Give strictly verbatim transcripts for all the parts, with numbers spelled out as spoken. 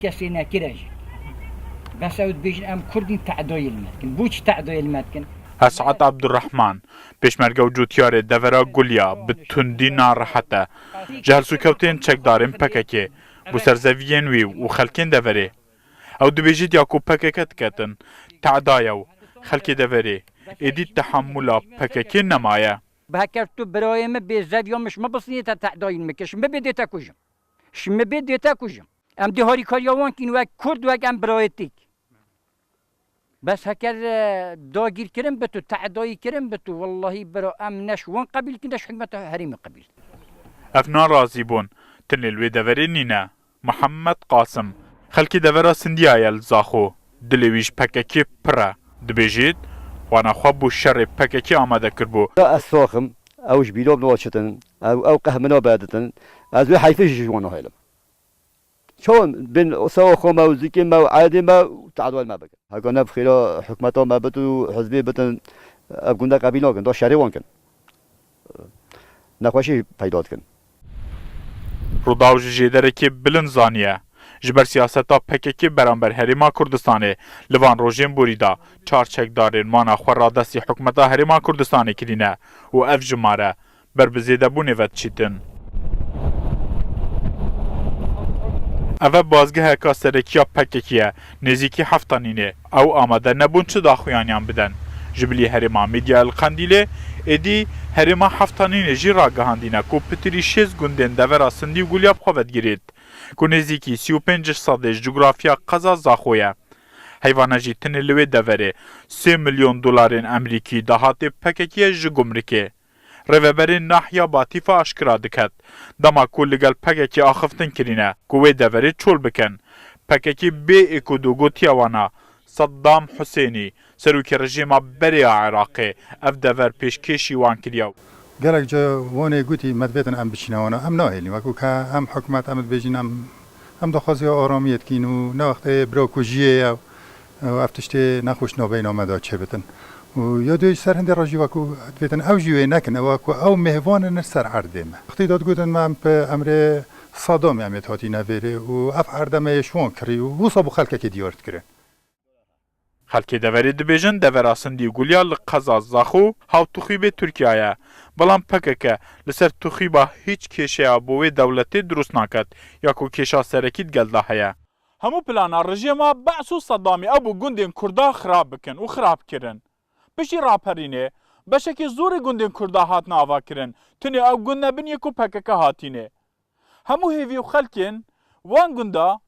Kesê nekire jî. Bes ew dibêjin, em Kurd in, te'dayê li me dikin. Bo çi te'dayê li me dikin? Esad Abdurrahman, pêşmerge û cotyarê devera Gulya, bi tundî narehet e ji helsûkewtên çekdarên P K K, bo serzeviyên wî û xelkên deverê. Ew dibêjit ya ku P K K diketin, te'da ye û xelkê deverê êdî tehemûla P K K nemaye. Bi heker tu birayê min bê zeviya min, ji min bisînê te te'dayî min kir, ji min bê dê te kujim. Ji min bê dê te kujim. Em dê harîkariya wan kîn wek Kurd, wek em birayêtik. Bes heker, e, dagîrkirin bi tu, te'dayî kirin bi tu, wellahî bira em ne ji wan qebîl kin, ne ji hikûmeta herêmê qebîl. Ev narazîbûn tenê li wê deverê nîne. Mihemed Qasim, xelkê devera Sindiya ye li Zaxo. Dilê wî ji P K K pir e. Dibêjit, wana xwe bo şerê P K K amade kiribû. Ya ez sax im, ew ji bîra min naçitin, ew, ew qeh min nabeditin. Ez wê heyfê jî ji wan nahêlim. Çawan bin sewa xwe me û zikê me û aîdê me û te'dayê me bikin. Heke ne bi xêra hikûmeta me bit û hizbê bitin, ev gunda qebîl nakin, da şerê wan kin. Nexweşî peyda dikin. Rûdaw ji jêderekê bilind zaniye. Ji ber siyaseta P K K beramber Herêma Kurdistanê li van rojên borî de çar çekdarên wana xwe radestî hikûmeta Herêma Kurdistanê kirîne û ev jimare ber bi zêdebûnê ve diçîtin. Ev e bazgeheka serekî ya P K K ye, nêzîkî hefta nînê ew amade nebûn çi daxuyaniyan bidin. Ji bilî herêma Mîdya El Qendîlê, êdî herêma hefta nînê jî ragihandîne ku pitirî şêst gundên devera Sindî û Gulya bi xwe ve digirît, ku nêzîkî sî û pênc sedê ji cografya qeza Zaxo ye. Heyvane jî tenê li wê deverê sê milyon dolarên Emerîkî dahatê P K K'ê ji gumrikê. Rêveberê Nahya Batîfa aşkera diket, dema ku li gel P K K'ê axiftin kirîne ku wê deverê çol bikin. P K K bê êk û du gotiye wana, Saddam Husênî, serokê rejîma berê ya Iraqê, ev dever pêşkêşî wan kiriye. Gelek ca wanê gotî, me divêtin em biçîne wana, em nahêlin. Wekû ke em hikûmet, em dibêjin, em, em daxwaziya aramiyê dikîn û ne wextê birakujiyê ye û ev tiştê nexweş nabeyna me de çêbitin. Û ya duyê ji ser hindê re jî wekû divêtin ew jî wê nekin, ew wekû ew mêhvan in li ser erdê me. Wextê de digotin me em bi emrê Saddamê em ê hatîne vêrê û ev erde me yê ji wan kirî û wisa bo xelkekê diyar dikirin. Xelkê deverê dibêjin, devera Sindî û Gulya li qeza Zaxo hawtûxîbê Tirkiya ye. Belam P K K li ser tûxîba hîç kêşeya bo wê dewletê dirust naket, ya ku kêşa serekî di gel de heye. Hemû plana rejîma Be's û Seddamî ew bû gundên Kurda xirab bikin û xirab kirin. Piştî raperînê, beşekî zorê gundên Kurda hatine avakirin. Tenê ew gund nebin yê ku P K K hatînê. Hemû hêvî û xelkên wan gunda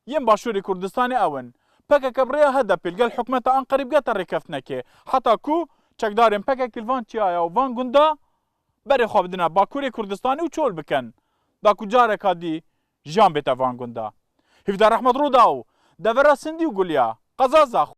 yên Başûrê Kurdistanê ew in. P K K bi rêya H D P li gel hikûmeta Anqerê bigihete rêkeftinekê. Heta ku çekdarên P K K li van çiyaya û van gunda berê xwe bidine Bakurê Kurdistanê û çol bikin. Da ku careka dî jiyan bête van gunda. Hêvdar Ehmed Rûdaw, devera Sindî û Gulya, qeza Zaxo.